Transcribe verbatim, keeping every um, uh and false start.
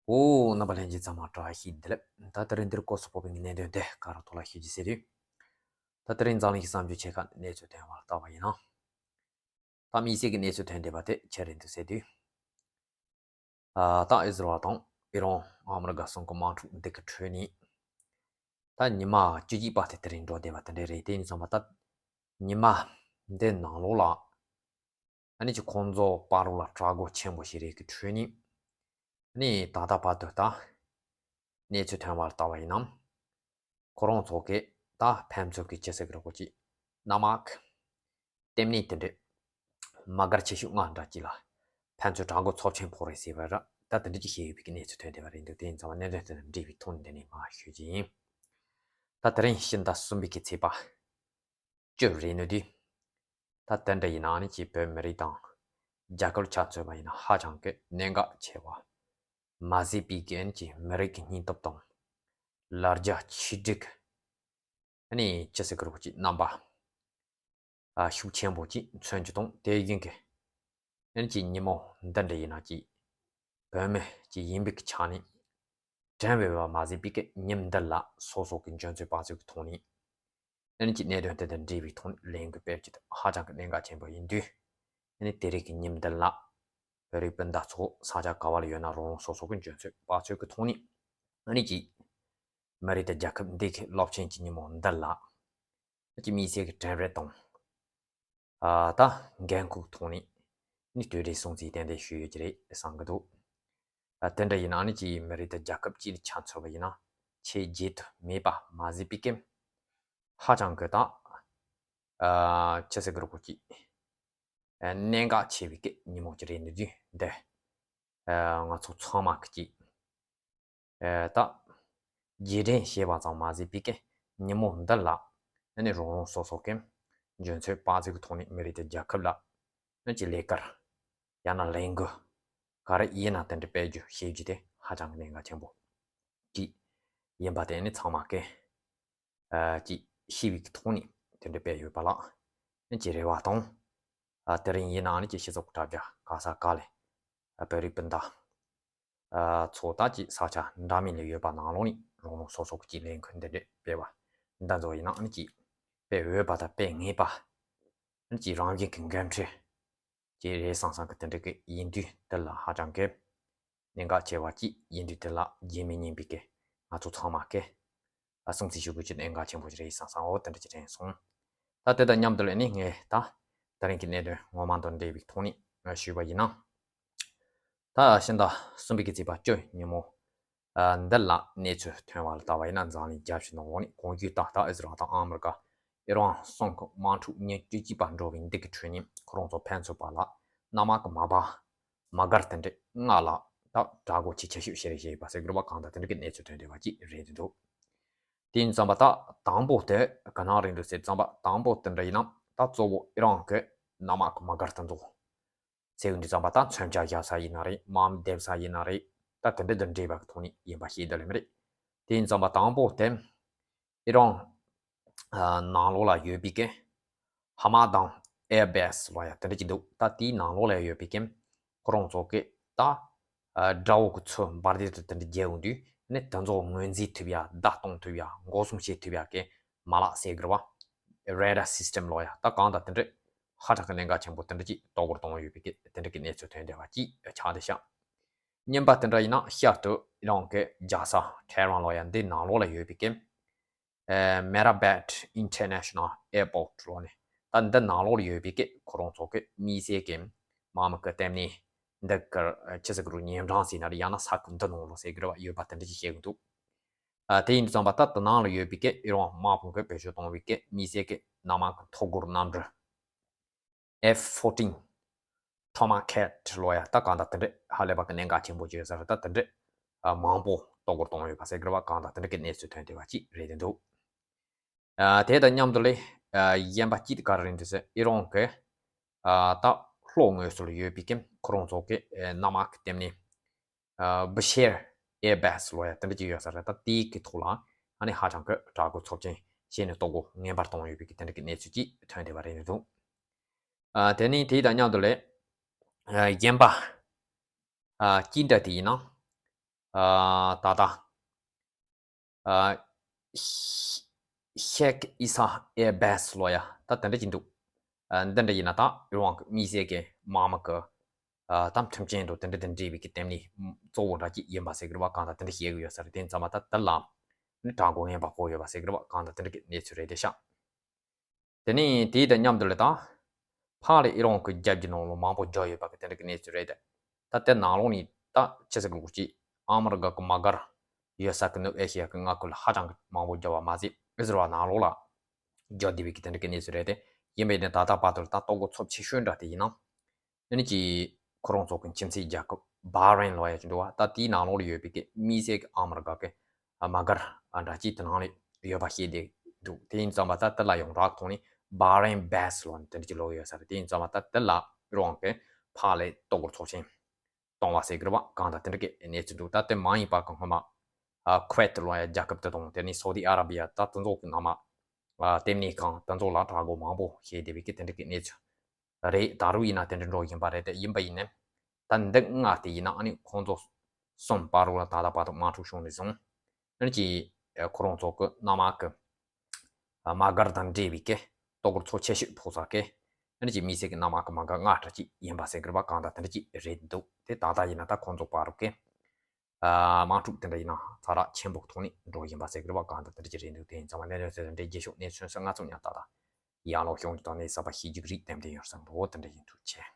ཨོ། རྣམ་པ་ལྷན་རྒྱས་ཚང་མ་བཀྲ་ཤིས་བདེ་ལེགས། ད་དེ་རིང་འདིར་སྐོར་སོགས་སྤོབས་པའི་གནད་དོན་དེ་ག་ར་ཐོག་ལ་ཞུ་རྒྱུ་ཟེར་དུས། ད་དེ་རིང་འཛམ་གླིང་གི་བསམ་བརྗོད་ཆེ་ཁག་གནས་ཚུལ་ཐོན་པར་བལྟ་བ་ཡིན་ན། ད་དམིགས་བསལ་གྱི་གནས་ཚུལ་ཐོན་བསྡད་པ་དེ་ཆི་རེད་འདུག་ཟེར་དུས། ཨ། ད་ཨི་ཟི་རལ་དང་ཨི་རན་ཨ་མི་རི་ཀ་གསུམ་གྱི་དམག་འཁྲུག་འདི་གི་ཁྲོད་ནས། ད་ཉི་མ་བཅུ་གཅིག་པ་དེ་དེ་རིང་འགྲོ་བསྡད་པ་དེ་འདྲ་རེད། དེ་ཡིན་ཙང་མ་ད་ཉི་མ་འདི་ནང་ལོགས་ལ། ཨ་ནི་ཅིག་ཁོང་ཚོ་བར་ལ་དྲག་རྒོལ་ཆེན་པོ་ཞིག་རེད་ཀྱི་ཁྲོད་ནས། ཨ་ནི་ད་ལྟ་བར་དུ་ད་གནས་ཚུལ་ཐོན་པར་བལྟ་བ་ཡིན་ན། ཁོ་རང་ཚོ་གིས་ད་ཕན་ཚུན་གྱི་ཅི་ཟེར་གི་རེད་གོ་ཅིག་གནམ་དམག་གི་ལྟེ་གནས་དེ་འདྲས་དམག་སྒར་ཆེ་ཤོས་ལྔ་འདྲ་ཅིག་ལ་ཕན་ཚུན་དྲག་རྒོལ་ཚབས་ཆེན་ཕོག་རེད་ཟེར་བ་ར། ད་དེ་འདྲ་ཅིག་བཤད་ཡོད་པའི་གནས་ཚུལ་ཐོན་བསྡད་པ་རེད་འདུག་དེ་ཡིན་ཙང་མ་གནད་དོན་དེ་དང་འབྲེལ་བའི་ཐོག་ནས་འདི་ནས་མར་ཞུ་རྒྱུ་ཡིན། ད་དེ་རིང་ཕྱི་ཟླ་གསུམ་པའི་གི་ཚེས་པ་བཅུ་རེད་ནོ་དུས། ད་དེ་འདྲ་ཡིན་ན་ཨ་ནི་ཅིག་བོད་མི་རིགས་དང་རྒྱལ་ཁབ་ཆ་མཚོན་པ་ཡིན་ན་ཧ་ཅང་གི་གནད་འགག་ཆེ་བ། མ་ཟད་པའི་གི་ཨ་ནི་ཅིག་མི་རིགས་ཀྱི་སྙིང་སྟོབས་དང་། ལ་རྒྱ་ཆེ་སྒྲིག་གི་ཨ་ནི་ཅི་ཟེར་གི་རེད་གོ་ཅིག་རྣམ་པ། ཨ། ཤུགས་ཆེན་པོ་ཅིག་མཚོན་རྒྱུ་དང་། དེ་བཞིན་གི་ཨ་ནི་ཅིག་ཉིན་མོ་འདི་འདྲ་ཡིན་ན་ཅིག་བོད་མི་ཅིག་ཡིན་པའི་གི་ཆ་ནས་དྲན་པའི་བ་མ་ཟད་པའི་གི་ཉིན་འདི་ལ་སོ་སོ་གི་འཇོན་ཚོད་དཔག་ཚོད་ཀྱི་ཐོག་ནས་ཨ་ནི་ཅིག་གནད་དོན་དེ་དང་འབྲེལ་བའི་ཐོག་ནས་ལས་འགུལ་སྤེལ་རྒྱུ་དེ་ཧ་ཅང་གི་གནད་འགག་ཆེན་པོ་ཡིན་དུས། ཨ་ནི་དེ་རིང་གི་ཉིན་འདི་ལ་བོད་རིགས་སྤུན་ཟླ་ཚོ་ས་ཆ་ག་བ་ལ་ཡོད་ན་རང་རང་སོ་སོ་གི་འཇོན་ཚོད་དཔག་ཚོད་ཀྱི་ཐོག་ནས་ཨ་ནི་ཅིག་མི་རིགས་དང་རྒྱལ་ཁབ་འདི་གི་རླབས་ཆེན་གྱི་ཉིན་མོ་འདི་ལ། ཅིག་དམིགས་བསལ་གྱི་དྲན་རེ་དང་། ཨ། ད་འགན་ཁུར་ཐོག་ནས་ནི་གྲོས་འདྲི་སྲུང་བརྩི་ཏན་ཏན་ཞུ་ཡོད་ཀྱི་རེད་བསམ་གྱི་འདུག་ཨ། དེ་འདྲ་ཡིན་ན་ནི་ཅིག་མི་རིགས་དང་རྒྱལ་ཁབ་ཅིག་ལ་ཆ་མཚོན་པ་ཡིན་ན་ཆེས་བརྗེད་དུ་མེད་པ་མ་ཟད་པའི་གི་ཧ་ཅང་གི་ད། ཨ། ཅི་ཟེར་གི་རེད་གོ་ཅིག་ཨ། གནད་འགག་ཆེ་བའི་གི་ཉིན་མོ་ཅིག་རེད་ནི་དུས་འདི། ཨ། ང་ཚོ་ཚང་མ་གི་ཅིག་ཨེ། ད་རྗེས་དྲན་བྱེད་པ་ཙམ་མ་ཟད་པའི་གི་ཉིན་མོ་འདི་ལ་ཨ་ནི་རང་རང་སོ་སོ་གི་འཇོན་ཚོད་དཔག་ཚོད་ཀྱི་ཐོག་ནས་མི་རིགས་དང་རྒྱལ་ཁབ་ལ་ཨ་ཅིག་ལས་ཀར་ཡང་ན་ལས་འགུལ་ག་རེ་ཡིན་ན་དེ་འདྲ་སྤེལ་རྒྱུ་བྱེད་རྒྱུ་དེ་ཧ་ཅང་གི་གནད་འགག་ཆེན་པོ་ཅིག་ཡིན་པ་དེ་ནི་ཚང་མ་གི་ཨ་ཅིག་ཤེས་པའི་གི་ཐོག་ནས་དེ་འདྲ་སྤེལ་ཡོད་པ་ལ་ཨ་ཅིག་རེ་བ་དང་། ཨ། དེ་རིང་ཡིན་ནའང་ནི་ཅིག་སྤྱི་ཚོགས་དྲ་རྒྱ་ག་ས་ག་ལས་ཨ་བོད་རིགས་སྤུན་ཟླ་ཨ་ཚོ་ད་ཅིག་ས་ཆ་འདྲ་མིན་ལ་ཡོད་པ་ནང་ལོགས་ནས་རང་རང་སོ་སོ་གི་ཅིག་ལས་འགུལ་འདི་འདྲ་སྤེལ་བ་འདི་ཚོ་ཡིན་ནའང་ནི་ཅིག་སྤེལ་འོས་པ་དང་སྤེལ་ངེས་པ། ཨ་ནི་ཅིག་རང་བཞིན་གྱི་འགན་འཁྲི་ཅིག་རེད་བསམ་བསམ་གི་དེ་འདྲ་གི་ཡིན་དུས་དེ་ལ་ཧ་ཅང་གི་གནད་འགག་ཆེ་བ་ཅིག་ཡིན་དུས་དེ་ལ་རྗེས་མི་ཉན་པའི་གི་ང་ཚོ་ཚང་མ་གི་ཨ་སྲུང་བརྩི་ཞུ་དགོས་ཀྱི་གནད་འགག་ཆེན་པོ་ཞིག་རེད་བསམ་བསམ་འོ་དེ་འདྲ་ཅིག་དྲན་སོང་། ད་དེ་དང་མཉམ་དུ་ལས་ནི་ངས་ད་དེ་རིང་གི་གནད་དོན་ངོ་མ་དང་འབྲེལ་བའི་ཐོག་ནས་ཞུས་པ་ཡིན་ན། ད་ཕྱི་ཟླ་གསུམ་པའི་གི་ཚེས་པ་བཅུ་ཉིན་མོ་ཨ་འདི་ལ་གནས་ཚུལ་ཐོན་པ་ལ་བལྟ་བ་ཡིན་ན། འཛམ་གླིང་རྒྱལ་སྤྱི་ནང་ལོགས་ནས་གོང་ཞུས་ལྟར་ད་ཨི་ཟི་རལ་དང་ཨ་མི་རི་ཀ་ཨི་རན་གསུམ་གི་དམག་འཁྲུག་ཉིན་བཅུ་གཅིག་པ་འགྲོ་བའི་འདི་གི་ཁྲོད་ནས་ཁོ་རང་ཚོ་ཕན་ཚུན་བར་ལ་གནམ་དམག་གི་མ་པ་དམག་སྒར་དེ་འདྲ་ལྔ་ལ་ད་དྲག་རྒོལ་ཆེས་ཆེ་ཤོས་བྱས་རེད་བྱས་ཡོད་པ་ཟེར་དགོས་པ་གང་ལྟར་དེ་འདྲ་གི་གནས་ཚུལ་ཐོན་བསྡད་པ་ཅིག་རེད་འདུག་དེ་ཡིན་ཙང་པ་ད་དང་པོ་དེ་ག་ནང་རེད་འདུག་ཟེར་ཙང་པ་དང་པོ་དེ་འདྲ་ཡིན་ན་ད་གཙོ་བོ་ཨི་རན་གི་གནམ་དམག་གི་མ་སྒར་དེ་ཚོ་ཟེར་འདུག་ཙང་པ་ད་མཚོན་ཆ་བཞག་ས་ཡིན་ན་རེད། དམག་མི་སྡེབ་ས་ཡིན་ན་རེད། ད་དེ་འདྲ་དང་འབྲེལ་བ་གི་ཐོག་ནས་ཡིན་པ་ཤེས་བསྡད་ལེ་མི་རེད། དེ་ཡིན་ཙང་པ་དང་པོ་དེ་ཨི་རན་ཨ་ནང་ལོགས་ལ་ཡོད་པའི་གི་ཧ་མ་དང་ཨེར་བེ་སི་ལོ་ཡ་དེ་འདྲ་ཅིག་འདུག་ད་དེའི་ནང་ལོགས་ལ་ཡོད་པའི་གི་ཁོ་རང་ཚོ་གི་ད་ཨ་དགྲ་བོ་གི་ཚུར་འབར་མདེལ་དེ་དེ་འདྲ་རྒྱག་འོང་དུས་ནི་དེ་ཚོ་ངོས་འཛིན་ཐུབ་ཡ། བརྡ་གཏོང་ཐུབ་ཡ། འགོག་སྲུང་བྱེད་ཐུབ་ཡ་གི་མ་ལག་ཟེར་དགོས་རེད་པ། རེ་ཌར་སིས་ཊེམ་ལོ་ཡ་ད་གང་ལྟར་དེ་འདྲ་ཧ་ཅང་གི་གནད་འགག་ཆེན་པོ་དེ་འདྲ་ཅིག་གཏོར་རྒོལ་བཏང་ཡོད་པའི་གི་དེ་འདྲ་གི་གནས་ཚུལ་ཐོན་བསྡད་པ་ཅིག་ཆགས་བསྡད་ཤག་གཉིས་པ་དེ་འདྲ་ཡིན་ན་ཤར་དུ་ཨི་རན་གི་རྒྱལ་ས་ཐེ་རན་ལོ་ཡ་འདི་ནང་ལོགས་ལ་ཡོད་པའི་གི་ཨེ་མེ་ར་བེད་ཨིན་ཊར་ནེ་ཤ་ནལ་ཨེར་པོར་ཊི་ལོ་ནི་ད་འདི་ནང་ལོགས་ལ་ཡོད་པའི་གི་ཁོ་རང་ཚོ་གི་དམིགས་བསལ་གི་དམག་མི་གི་ལྟེ་གནས་འདི་གི་ཆི་ཟེར་གི་རུ་ཉེ་འབྲང་ཟེར་ན་རེད། ཡང་ན་ས་ཁུལ་འདི་ནང་ལོགས་ཟེར་གི་རེད་པ། ཡོད་པ་དེ་འདྲ་ཅིག་བཤད་གི་འདུག་ཨ་དེ་ཡིན་དུས་ཙམ་པ་ད་དེ་ནང་ལ་ཡོད་པའི་གི་ཨི་རན་དམག་དཔུང་གི་བེད་སྤྱོད་གཏོང་བའི་གི་དམིགས་བསལ་གི་གནམ་དམག་གི་ཐོག་སྒོར་གནམ་གྲུ། ཨེཕ་ཕོར་ཊིན་ཊོ་མ་ཧོག་ལོ་ཡ་ད་གང་ལྟར་དེ་འདྲ་ཧ་ལས་པ་གི་གནད་འགག་ཆེན་པོ་བྱས་ས་རེད། ད་དེ་འདྲ་ཨ་མང་པོ་གཏོར་རྒོལ་གཏོང་ཡོད་པ་ཟེར་གི་རེད་པ། གང་ལྟར་དེ་འདྲ་གི་གནས་ཚུལ་ཐོན་བསྡད་པ་ཅིག་རེད་འདུག་ཨ་དེ་དང་མཉམ་དུ་ལས་ཨ་གཞན་པ་གཅིག་དེ་ག་རེ་རེད་འདུག་ཟེར། ཨི་རན་གི་ཨ་ད་ལྷོ་ངོས་སུ་ལ་ཡོད་པའི་གི་ཁོ་རང་ཚོ་གི་ཨེ་གནམ་དམག་གི་ལྟེ་གནས། ཨ་བུ་ཤེར་ཨེར་བེ་སི་ལོ་ཡ་དེ་འདྲ་ཅིག་ཡོད་ས་རེད། ད་དེའི་གི་ཐོག་ལ་ཨ་ནི་ཧ་ཅང་གི་དྲག་རྒོལ་ཚབས་ཆེན་བྱས་ནས་གཏོར་རྒོལ་ངན་པ་བཏང་ཡོད་པའི་གི་དེ་འདྲ་གི་གནས་ཚུལ་ཅིག་ཐོན་བསྡད་པ་རེད་འདུག་ཨ་དེ་ནས་དེ་དང་མཉམ་དུ་ལས་ཨ་གཞན་པ་ཨ་གཅིག་འདྲ་དེ་ཡིན་ན་ ཨ་ད་ད་ཨ་ཤེག་ཨི་ས་ཨེ་བེས་ལོ་ཡ་ད་དེ་འདྲ་ཅིག་འདུག་ཨ་འདི་འདྲ་ཡིན་ན་ད་ཨི་རན་གྱི་མི་སེར་གྱི་དམག་མི་གི་ཨ་ད་མཐུན་རྐྱེན་དང་དེ་འདྲ་དང་འབྲེལ་བའི་གི་ལྟེ་གནས་གཙོ་བོ་འདྲ་ཅིག་ཡིན་པ་ཟེར་གི་རེད་བ། གང་ལྟར་དེ་འདྲ་བཤད་གི་ཡོད་ས་རེད། དེ་ཙམ་པ་ད་དེ་ལ་ནི་དྲག་རྒོལ་ངན་པ་ཕོག་ཡོད་པ་ཟེར་གི་རེད་བ། གང་ལྟར་དེ་འདྲ་གི་གནས་ཚུལ་རེད་དེ་ཤག་དེ་ནས་དེའི་དང་མཉམ་དུ་ལ་ད་ཕར་ལ་ཨི་རན་གྱི་རྒྱལ་ཁབ་ཀྱི་ནང་ལོགས་མང་པོ་རྒྱག་ཡོད་པ་གི་དེ་འདྲ་གི་གནས་ཚུལ་རེད། ད་དེ་ནང་ལོགས་ནས་ད་ཆི་ཟེར་གི་ལོག་ཅིག་ཨ་མི་རི་ཀ་གི་དམག་སྒར་ཡོད་ས་གི་ནུབ་ཨེ་ཤི་ཡ་གི་མངའ་ཁུལ་ལ་ཧ་ཅང་གི་མང་པོ་རྒྱག་པ་མ་ཟད་ཨི་ཟི་རལ་ནང་ལོགས་ལ་རྒྱག་བསྡད་པའི་གི་དེ་འདྲ་གི་གནས་ཚུལ་རེད་དེ། ཡིན་པས་ནི་ད་ལྟ་བར་དུ་ལ་ད་གཏོར་རྒོལ་ཚབས་ཆེ་ཤོས་འདྲ་དེ་ཡིན་ན། ཨ་ནི་ཀྱི་ཁོ་རང་ཚོ་གི་ཁྱིམ་མཚེས་རྒྱལ་ཁབ་བྷ་རེན་ལོ་ཡ་ཅིག་འདུག་བ། ད་དེའི་ནང་ལོགས་ལ་ཡོད་པའི་གི་དམིགས་བསལ་གི་ཨ་མི་རི་ཀ་གི་དམག་སྒར་འདྲ་ཅིག་དེ་ནང་ལ་ཡོད་པ་ཤེས་བསྡད་འདུག་དེ་ཡིན་ཙམ་པ་ད་དེ་ལ་ཡོངས་གྲགས་ཐོག་ནས་བྷ་རེན་བེས་ལོ་ནི་དེ་འདྲ་ཅིག་ལོ་ཡོད་ས་རེད། དེ་ཡིན་ཙམ་པ་ད་དེ་ལ་རང་གི་ཕར་ལ་གཏོར་རྒོལ་ཚབས་ཆེན་གཏོང་བ་ཟེར་གི་རེད་བ། གང་ལྟར་དེ་འདྲ་གི་གནས་ཚུལ་འདུག་ད་དེ་མ་ཡིན་པ་གི་སྔོན་མ་ཨ་ཁུ་ཝེད་ལོ་ཡ་རྒྱལ་ཁབ་དེ་དང་དེ་ནས་སོ་ཏི་ཨ་ར་བི་ཡ་ད་དེ་ཚོ་གི་ནང་མ་ཨ་ལྟེ་གནས་ཁང་དེ་ཚོ་ལ་དྲག་རྒོལ་མང་པོ་བྱས་བསྡད་པའི་གི་དེ་འདྲ་གི་གནས་ཚུལ་རེད། ད་རུང་ཡིན་ན་དེ་འདྲ་འགྲོ་བཞིན་པ་རེད་དེ། ཡིན་པ་ཡིན་ནའི་ད་འདི་སྔ་དེ་ཡིན་ན་ཨ་ནི་ཁོང་ཚོ་གསུམ་བར་དུ་ལ་ད་ལྟ་བར་དུ་དམག་འཁྲུག་བྱུང་ནས་བཟུང་ཨ་ནི་ཀྱི་ཁོ་རང་ཚོ་གི་མནའ་མ་གི་དམག་སྒར་དང་འབྲེལ་བའི་གི་གཏོར་རྒོལ་ཚབས་ཆེ་ཤོས་ཕོག་ས་གི་ཨ་ནི་ཀྱི་དམིགས་བསལ་གི་མནའ་མ་གི་དམག་སྒར་ལྔ་འདྲ་ཅིག་ཡིན་པ་ཟེར་གི་རེད་བ། གང་ལྟར་དེ་འདྲ་ཅིག་རེད་འདུག་དེ་ད་ལྟ་ཡིན་ན་ད་ཁོང་ཚོ་བར་དུ་གི་དམག་འཁྲུག་དེ་འདྲ་ཡིན་ན་ཚ་རགས་ཆེན་པོ་ཐོག་ནས་འགྲོ་བཞིན་པ་ཟེར་གི་རེད་བ། གང་ལྟར་དེ་འདྲ་ཅིག་རེད་འདུག་དེ་ཡིན་ཙང་བ་གནས་ཚུལ་དེ་འདྲའི་རྒྱས་ཤོག་གནས་ཚུལ་སོགས་ང་ཚོ་ཉག་ཏག་ཏག་ཡར་ལོག་ཤོང་དུ་དང་ནས་གསར་པ་ཤེས་རྒྱུགས་རིགས་ལྡན་དེ་ཡོད་ས་འགྲོ་དེ་འདྲ་ཡིན། ཐུགས་རྗེ་ཆེ།